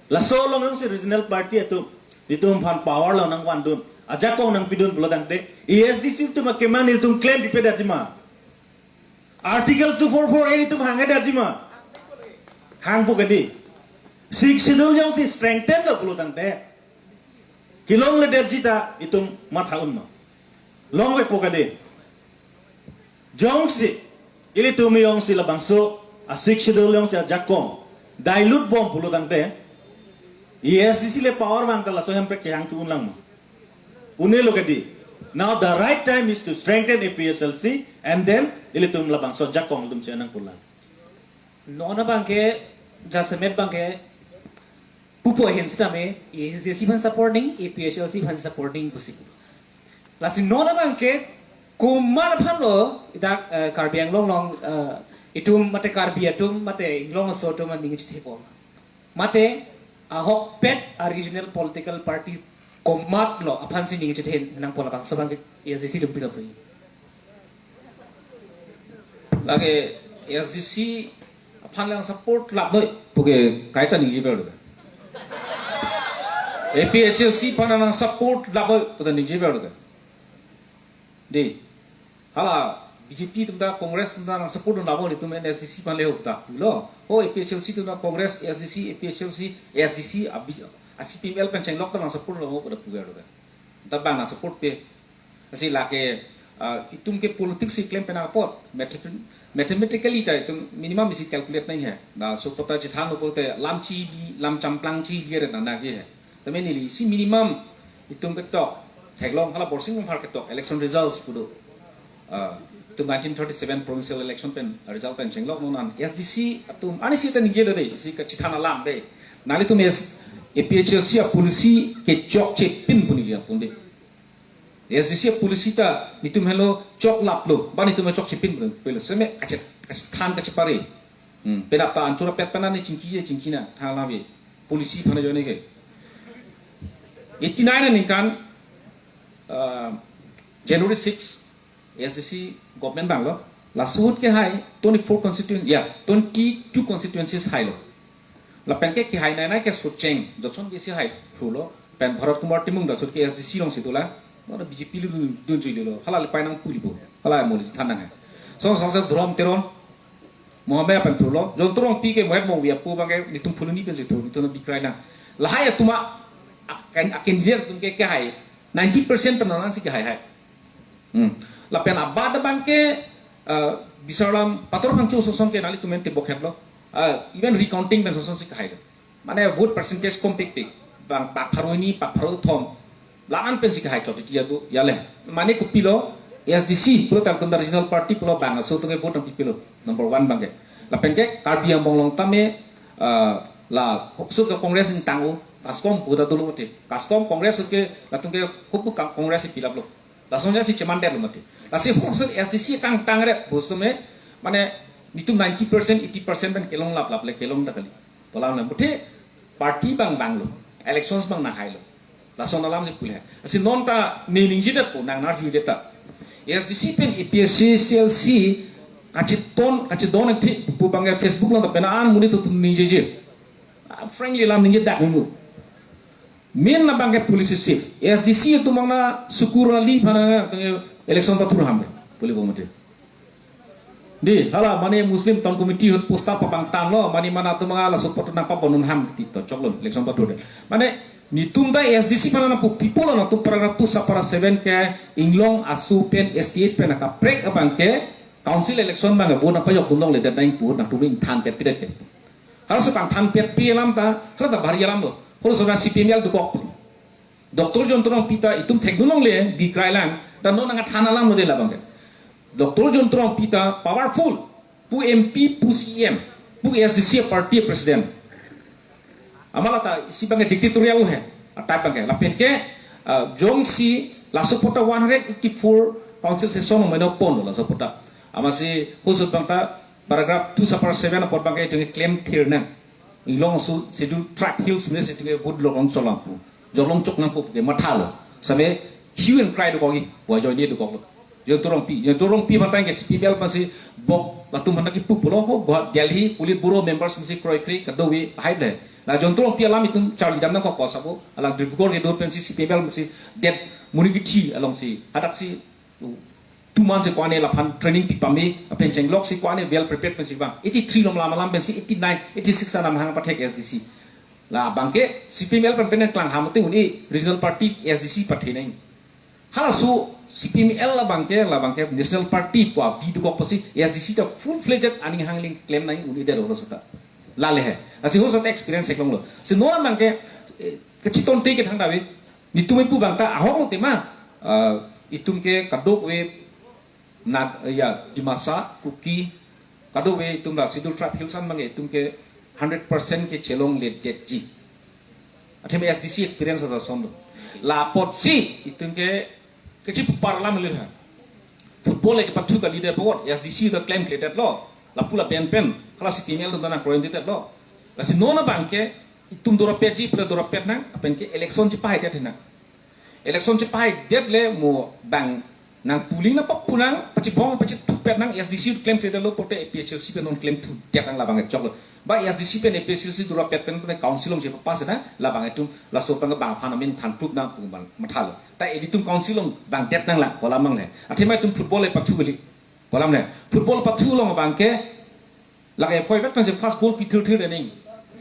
Laso along jongsi regional party atum itum aphan power lo nangvandun, ajakong nangpidun pulo tangte, A S D C atum akemang nelitum klempipe detji ma? Articles two four four A nelitum hanghe detji ma? Hangpo kedi. Sixth schedule jongsi strengthen lo pulo tangte, kelongledetji ta itum matha un ma? Longvepo kedi. Jongsi ilitum jongsi labangso a sixth schedule jongsi ajakong dilute bom pulo tangte, A S D C le power vang ta laso hemprek chehang chu unlang ma? Une-lo kedi. Now the right time is to strengthen A P H L C and then ilitum labangso ajakong ilitum chenang pulang. Non abangke, jasemet abangke, pupo ahin sitame, A S D C aphan support nangji, A P H L C aphan support nangji pusi pu. Lasi non abangke, komat aphan lo, idak, eh, Karbi Anglong along, eh, itum mate Karbi atum, mate Inglong aso atum aning chithepo? Mate, ahokpet a regional political party komat lo aphansi ning chethin nangpo, labangso abangke A S D C atum pilo pu? Lake A S D C aphan lang support lap noi puke kaita ningjever lo. A P H L C aphan lang support lap noi puta ningjever lo. Dei. Hala B J P atum ta, Congress atum ta nang support dun labo, itum A S D C aphan le hok ta pulo. Ho A P H L C atum ta, Congress, A S D C, A P H L C, A S D C, a, B-, a C P I M L pen chenglok ta nang support labo pada puga lo ta. Ta bang nang support pe. Lasi lake, ah, itum ke politics si klem pen apot. Mathem-, mathematically ta itum minimum isi calculate nangji he. Na so kota chithan lo pulote lam chili, lam champlang chili re nang nangji he. Tame neli isi minimum itum ketok, theklong hala Borsing Ronghar ketok election results pu do. Ah, itum nineteen thirty-seven provincial election pen result pen chenglok non an A S D C atum anisi ta ningje lo dei, isi kachithan alam dei. Nanglitum A S, A P H L C a policy kechokche pin pu neli apon dei. A S D C a policy ta nelitum henlo choklap lo, ba nelitum chokche pin pu pelo. Seme kachet, kachethan kachepare. Hmm, penap ta anchura pet pen nangchingki je chingki nang, tha lave. Policy aphan ajoine ke. Eighty-nine aningkan, uh, January six, A S D C government vanglo. Laso ahut kehai twenty-four constituency, ya, twenty-two constituencies hailo. Lapen ke kehainei nei ke Socheng, Johnson B C hai thulo. Pen Bharat Kumar Timung laso ahut ke A S D C alongsi dolang. Mana B J P along dun, dunjui lilo. Hala le pai nang pulipo. Hala mo list than nanghai. So, so, so, Dhrom Teron. Mohammed pen thulo. John Torongpi ke Mohammed Mongvi apo abang ke netum phuloni pensi thu, netum bikrailang. Lahai atum a, akan, akan dia atum ke kehai. Ninety percent pen nangsi kehaihai. Hmm. Lapen abad abang ke, uh, Bisar Lam Pator Phangcho ason ke nanglitum ente bokhet lo. Uh, even recounting pen ason si kehai lo. Mane vote percentage kom pikpik. Bang pak pharo hini, pak pharo kethom. La-an pensi kehai chot iti adu, ya le. Mane kopilo, A S D C, pulo tangtum ta regional party pulo bang aso atum ke vote nangpipilo. Number one abang ke. Lapen ke Karbi Anglong along tame, uh, la hokso ke Congress ingtang-o, KASCOM pu ta dolo te. KASCOM Congress ke, latum ke hupu ka Congress pilaplo. Lason ya si cheman detlo mati. Lasi hokso A S D C kangtang ret, bosome, mane, netum ninety percent, eighty percent pen kelong laplap le, kelong ta kali. Polam le, muthe party abang vanglo, elections abang nanghailo. Lason alam si pule. Lasi non ta ne ningje detpo, nang narju det ta. A S D C pen A P H L C, kachiton, kachidon thik pu abang ke Facebook along ta pen an monit atum ningjeje. Ah, frankly lam ningje dak ngu. Main abang ke policy shift. A S D C atum abang na Sukur Ali aphan na election pathur ham. Puli bomode. Di, hala mane Muslim Town Committee ahut poster papangtanglo, mane mana atum abang laso pathur nangpabonun ham ti to choklo, election pathur de. Mane netum ta A S D C aphan nangpu people nangtum paragraph two subpara seven ke Inglong aso pen S T H pen akaprek abang ke council election abang ke vote nangpajok dun longle det nang pu nangtum ingthan pet pidet ke. Halaso pangthan pet pi alam ta, hala ta bhari alam lo. Halaso na C P M L dokok pu. Doctor John Torongpi ta itum thekdun longle, bikrailang, ta non nangthan alam lo de labang ke. Doctor John Torongpi ta powerful, pu M P, pu C M, pu A S D C party president. Amat la ta isi abang ke dictatorial he, atai abang ke. Lapen ke, uh, jongsi laso apot ta one hundred eighty-four council session meno pon laso apot ta. Amatsi halaso abang ta paragraph two subpara seven apot abang ke itum ke claim thir nang. Inglong aso Scheduled Tribe Hills mes itum ke vote lok long cholang pu. Jolong chok nangpo ke mathalo. Same hue and cry dokok-i, bo ajoine dokoklo. John Torongpi, John Torongpi aphan tang ke C P M L aphansi bok latum aphan ta kipu pulo ho, Guwah-, Delhi Politburo members aphansi kroikre kadokave hai le. La John Torongpi alam itum charli dam nangkok ko sabo, alang Dibrugarh kedo pensi C P M L aphansi det monit kithi alongsi, hadaksi two months si ko-an ne laphan training pipame, lapen chenglok si ko-an ne well prepared pensi vang. Eighty-three along lam alam pensi eighty-nine, eighty-six anam hang pathek A S D C. Labang ke C P M L pen pen klang ham ting un-e regional party A S D C pathe nang. Halaso C P M L labang ke, labang ke national party pu avi dokok pusi A S D C ta full fledged aning hangling claim nang un-e det halaso ta. Lale he. Lasi halaso ta experience theklonglo. Si non abang ke, eh, kachiton te ke thangta ave. Netum ipu abang ta ahok lo tema, ah, itum ke kadokave Nag-, ya, Dimasa, Kuki, kadokave itum la Scheduled Tribe Hills an abang ke itum ke hundred percent ke chelongledetji. Athema A S D C experience asonlo. La apotsi itum ke kachipupar alam le ha. Football le kepathu kalidet apot, A S D C ta claim kledetlo. Lapu lapen pen, hala C P M L atum ta nangkroidetlo. Lasi non abang ke itum dorapetji, pura dorapet nang, lapen ke election chepahaidet nang. Election chepahaidet le mo bang nang polling nangpapu nang, pachibong pachithupet nang, A S D C claim thudetlo pulote A P H L C pen non claim thudet nang labang choklo. Ba A S D C pen A P H L C dorapet pen pen council along chepapass nang, labang itum laso pen bang aphan amin than proof nang pu abang mathalo. Ta ilitum council along bang det nang la, kolam nang le. Athema itum football le pathu kali. Kolam le. Football pathu along abang ke, lake appointment pensi first goal pithir thir nang.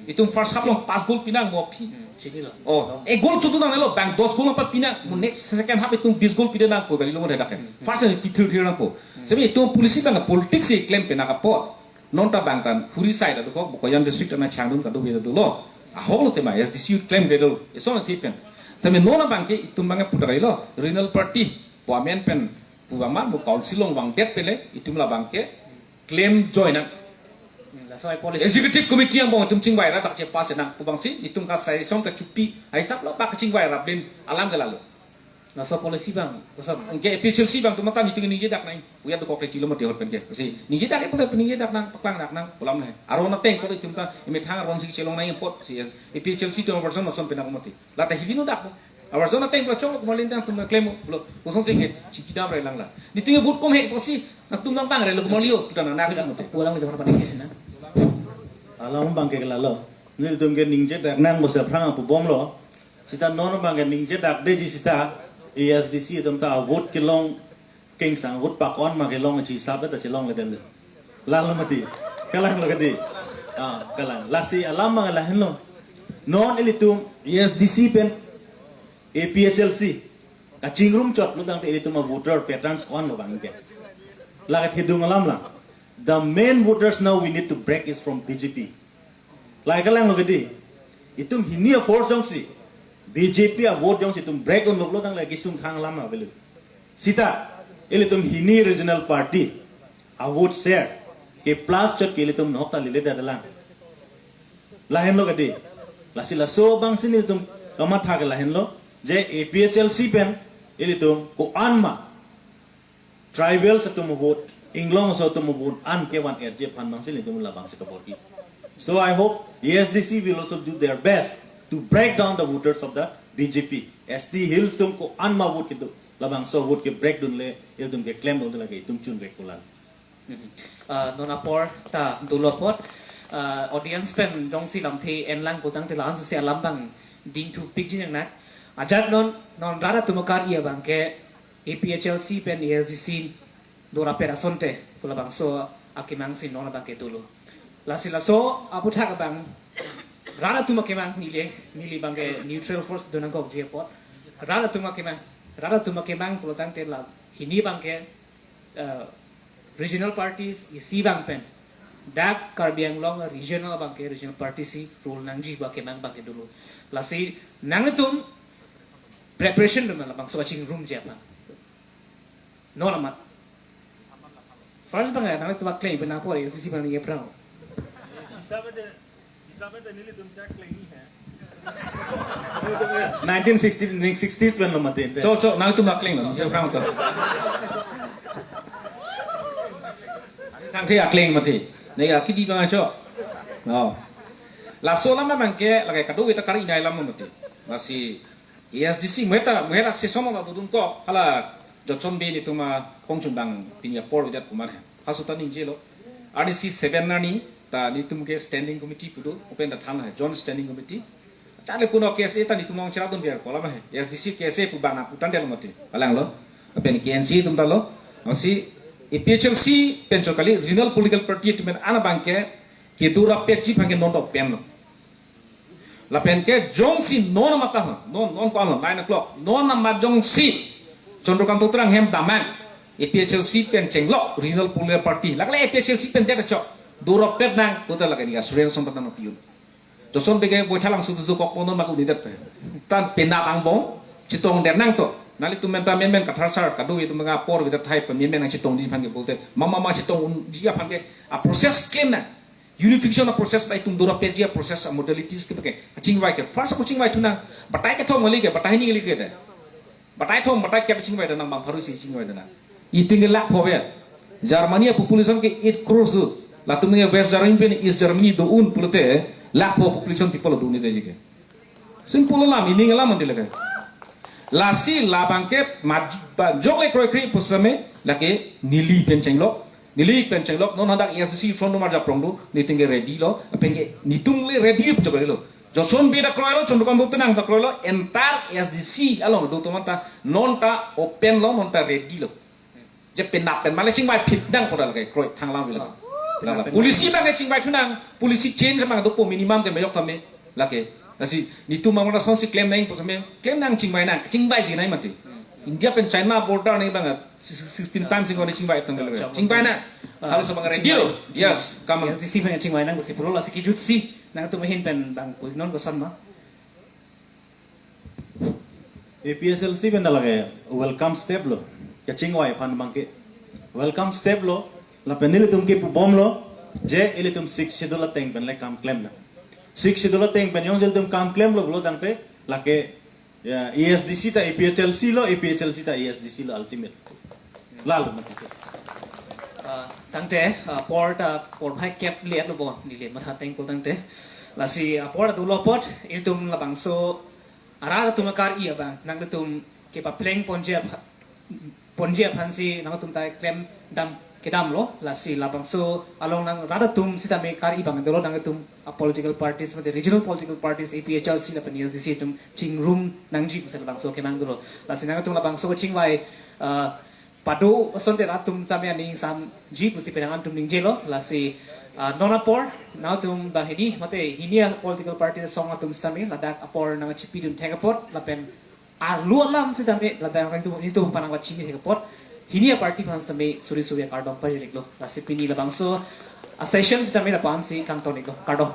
Itum first half along pas goal pinang mo aphi. Chinilo. Oh, ek goal chodu nangnelo, bang dos goal nangpapi nang, mo next second half itum bis goal pide nangpo kali lo mo dak. First half pithir thir nangpo. Seme itum policy abang politics si claim pen nangpo. Non ta bang tan Huri side adokok, Bokajan district ana Changdun kadokave ta dolo. Ahok lo tema A S D C claim kledetlo. Ison athe pen. Seme non abang ke itum abang ke putar lo. Regional party, pu amen pen, pu amat mo council along vangdet pele, itum labang ke claim join nang. Hmm, laso ai policy. Executive committee angbong itum chingvai ra dak chepass nang pu abangsi, itum ka suggestion kachupi, ahisap lo bak chingvai ra blin alam ke lalo. Laso policy abang, laso. Anke A P H L C abang atum ta netum ningje dak nang. Puya dokok te chilo mati hot pen ke. Si, ningje dak e pu ningje dak nang, paklang dak nang, kolam le. Aron ateng ko itum ta, imethang aron si chelong nang apotsi, A P H L C atum version ason pen nang mati. La ta hivino dak. Abar zona teng pula chok kumali tang tum klem lo. Kosonsi ke chikidam re lang la. Niting vote kom he kosi nangtum nang tang re lo kumali yo. Kita na na kita mute. Pulang itu mana panik sih na. Alam abang ke lalo. Nelitum ke ningjedak nang bosa phrang apu bomlo. Sita non abang ke ningjedakdeji sita A S D C atum ta vote kelong kengsang vote pakon ma kelong chi sab ta chelongledetlo. Lalo mati. Kalang lo kedi. Ah, kalang. Lasi alam abang lahenlo. Non ilitum A S D C pen A P H L C kachingrum chot lo tangte ilitum a voter patterns ko-an lo abang ke. Lake thedung alam la. The main voters now we need to break is from B J P. Lake kalang lo kedi. Itum hini a force jongsi B J P a vote jongsi itum break un lo tang lake sung thang alam avelo. Sita ilitum hini regional party a vote share ke plus chot ke ilitum nahok ta lile da dalang. Lahenlo kedi. Lasi laso abang si nelitum kamatha ke lahenlo je A P H L C pen ilitum ko-an ma tribals atum vote, Inglong aso atum vote an kevan R J aphan abang si nelitum labang si kabor-i. So I hope A S D C will also do their best to break down the voters of the B J P. S T Hills atum ko-an ma vote kedo labangso vote ke break dunle ilitum ke klemdunde lake itum chun break pulan. Mhm. Ah, non apor ta dolo apot, ah, audience pen jongsi lamthe enlang putangte la-an si alam abang dingthupikji nang nak. Ajat non, non rat atum akar-i abang ke A P H L C pen A S D C dorapet asonte pu labangso akemang si non abang ke dolo. Lasi laso aputhak abang rat atum akemang neli, neli abang ke neutral force donangkokji apot. Rat atum akemang, rat atum akemang pulotangte la hini abang ke uh, regional parties isi abang pen dak Karbi Anglong regional abang ke regional party si rule nangji pu akemang abang ke dolo. Lasi nangtum preparation dun labangso kachingrumji aphan. Non amat. First abang nangtum akleng pen apor A S D C abang ye prang. Hisabe de, hisabe de nelitum si akleng ni hai. Nineteen sixty, sixties pen lo mati. Cho, cho, nangtum akleng lo, cho, prang cho. Sangse akleng mati. Ne ya kidi abang cho. No. Laso alam abang ke lake kadokave ta kar-i nai alam mati. Lasi A S D C meta meta session lo dunkok hala Johnson Bey netum apongchun abang pini apor avedet komat he. Halaso ta ningjelo. R D C seven arni ta netum ke standing committee pu do, open ta than he, joint standing committee. Chale kuno K S A ta netum along cherapdun biar kola ma he. A S D C K S A pu abang na putan del mati. Kalang lo. Lapen K N C atum ta lo. Lasi A P H L C pen cho kali regional political party atum pen an abang ke kedorapetji aphan ke non dok pen lo. Lapen ke jongsi non amat ta, non, non ko-an lo, nine o'clock. Non amat jongsi Chandrakanta Terang hem damnang A P H L C pen chenglok regional political party. Lake le A P H L C pen det chok. Dorapet nang, kota lake ni assurance som patan piun. Johnson Bey ke boithalang sutu su kok ponon mak unidet pe. Tan penap angbong, chetongdet nangto. Nelitum pen ta menmen Kathar sar, kadokave atum apor avedet tahai pen menmen nang chetongji aphan ke pulote. Mama ma chetong unji aphan ke, a process klem nang. Unification a process ba itum dorapetji a process a modalities ke pake. Kachingvai ke. First ako chingvai thunang. Batai kethom kali ke, batai hini kali ke de. Batai thom, batai kep chingvai de nang bang pharu si chingvai de nang. Itum ke lakh pho ya. Germany a population ke eight crores do. Latum ke West Germany pen East Germany do-un pulote lakh pho population people do ni de ji ke. Simple alam, ining alam mandi lake. Lasi labang ke maj-, ba-, jok le kroikre pusame lake neli pen chenglok. Neli pen chenglok, non hadak A S D C front number japrong do, netum ke ready lo, lapen ke netum le ready pu jok lo. Johnson Bey ta kroilo, Chandrakanta Terang ta kroilo, entire A S D C along do tomanta, non ta open lo, non ta ready lo. Je penap pen male chingvai phit nang koda lake kroi thanglang vila. Oh. Lala policy abang ke chingvai thunang, policy change abang dopo minimum ke mejok tame lake. Lasi netum amang lasonsi klem nang, posame klem nang chingvai nang, chingvaiji nai mati. India pen China border ni abang sixteen times ingkoi chingvai tang lake. Chingvai nang. Ah, halaso abang ready lo. Chingvai. Yes, come on. A S D C pen chingvai nang si pulo lasi kijutsi nangtum ahin pen abang punon koson ma. A P H L C pen ta lake welcome step lo. Kachingvai aphan abang ke welcome step lo. Lapen nelitum ke pubomlo je ilitum Sixth Schedule ateng pen le kam klem nang. Sixth Schedule ateng pen jongsi ilitum kam klemlo pulo tangte lake, ya, A S D C ta A P H L C lo, A P H L C ta A S D C lo ultimate. Lalo mati. Ah, tangte, ah, apor ta apor phai kep liat lo bo neli matha tengkul tangte. Lasi, ah, apor ta dolo apot, ilitum labangso arat atum akar-i abang nangtum kepapleng ponji apha- ponji aphansi nangtum ta klem dam kedam lo. Lasi labangso along nang rat atum sitame kar-i abang dolo, nangtum a political parties mate regional political parties, A P H L C lapen A S D C atum chingrum nangji pusi labangso kenang dolo. Lasi nangtum labangso chingvai, uh, pado asonte rat atum sitame aning samji pusi penang atum ningjelo. Lasi, uh, non apor nangtum banghini mate hini a political party asong atum sitame ladak apor nangchipidun thek apot lapen arlo alam sitame ladak nangtum nangtum panang vachini thek apot hini a party aphan sitame suri suri akardom pajiriklo. Lasi pini labangso a session sitame lapu-ansi kangton-iklo. Kardom.